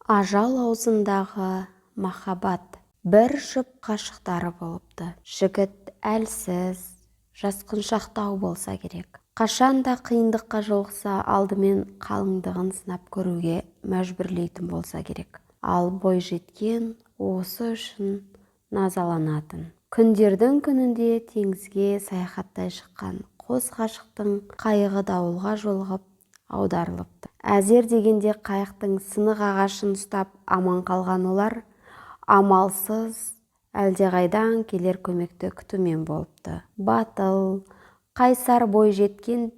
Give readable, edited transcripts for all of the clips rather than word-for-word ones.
Ажал аузындағы махаббат. Бір жұп ғашықтары болыпты. Жігіт әлсіз, жасқұншақтау болса керек. Қашан да қиындыққа жолықса, алдымен қалыңдығын сынап көруге мәжбүрлейтін болса керек. Ал бойжеткен осы үшін назаланатын. Күндердің күнінде теңізге саяхаттай шыққан қос ғашықтың қайығы дауылға жолығып, аударылыпты. Әзер дегенде қайықтың сынық ағашын ұстап аман қалған олар амалсыз әлдеқайдан келер көмекті күтумен болыпты. Батыл, қайсар бойжеткен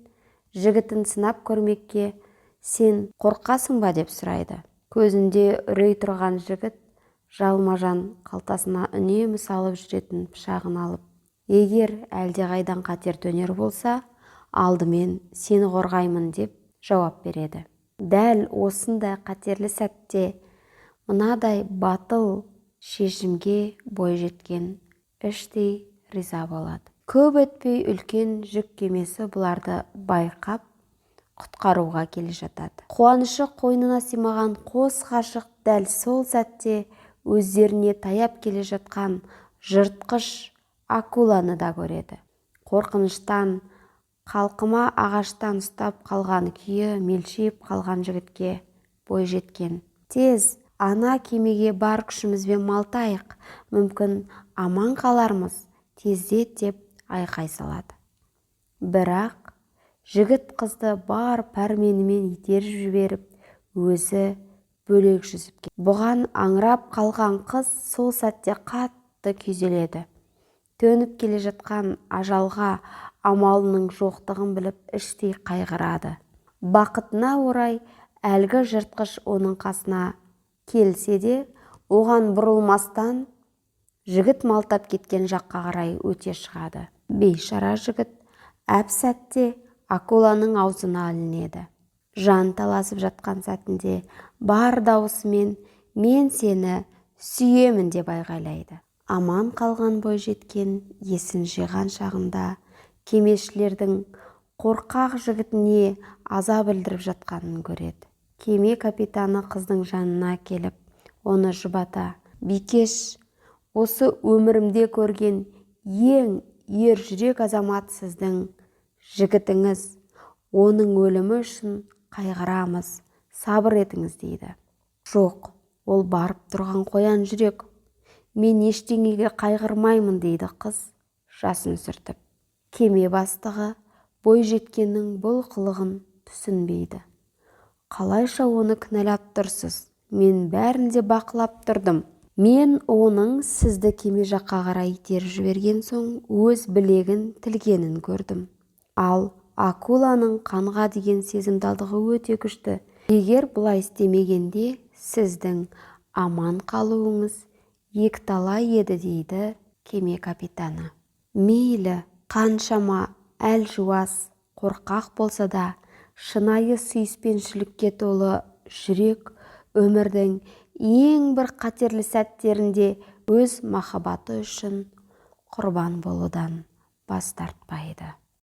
жігітін сынап көрмекке, «Сен қорқасың ба?» деп сұрайды. Көзінде үрей тұрған жігіт жалма-жан қалтасына үнемі салып жүретін пышағын алып, «Егер әлдеқайдан қатер төнер болса, алдымен сені қорғаймын», – деп жауап береді. Дәл осындай қатерлі сәтте мынадай батыл шешімге бойжеткен іштей риза болады. Көп өтпей үлкен жүк кемесі бұларды байқап, құтқаруға келе жатады. Қуанышы қойнына сыймаған қос ғашық дәл сол сәтте өздеріне таяп келе жатқан жыртқыш акуланы да көреді. Қорқыныштан қалқыма ағаштан ұстап қалған күйі мелшиіп қалған жігітке бойжеткен: «Тез ана кемеге бар күшімізбен малтайық, мүмкін, аман қалармыз, тездет», – деп айқай салады. Бірақ жігіт қызды бар пәрменімен итеріп жіберіп, өзі бөлек жүзіп кетеді. Бұған аңырап қалған қыз сол сәтте қатты күйзеледі. Төніп келе жатқан ажалға амалының жоқтығын біліп, іштей қайғырады. Бақытына орай, әлгі жыртқыш оның қасына келсе де, оған бұрылмастан, жігіт малтап кеткен жаққа қарай өте шығады. Бейшара жігіт әп сәтте акуланың аузына ілінеді. Жан таласып жатқан сәтінде бар дауысымен: «Мен сені сүйемін!» – деп айғайлайды. Аман қалған бойжеткен есін жиған шағында кемешілердің қорқақ жігітіне аза білдіріп жатқанын көреді. Кеме капитаны қыздың жанына келіп, оны жұбата: «Бикеш, осы өмірімде көрген ең ержүрек азамат сіздің жігітіңіз. Оның өлімі үшін қайғырамыз, сабыр етіңіз», – дейді. «Жоқ, ол барып тұрған қоян жүрек. Мен ештеңеге қайғырмаймын», – дейді қыз жасын сүртіп. Кеме бастығы бойжеткеннің бұл қылығын түсінбейді. «Қалайша оны кінәлап тұрсыз? Мен бәрін де бақылап тұрдым. Мен оның сізді кеме жаққа қарай итеріп жіберген соң өз білегін тілгенін көрдім. Ал акуланың қанға деген сезімталдығы өте күшті. Егер бұлай істемегенде, сіздің аман қалуыңыз екіталай еді», – дейді кеме капитаны. Мейлі қаншама әлжуаз, қорқақ болса да, шынайы сүйіспеншілікке толы жүрек өмірдің ең бір қатерлі сәттерінде өз махаббаты үшін құрбан болудан бас тартпайды.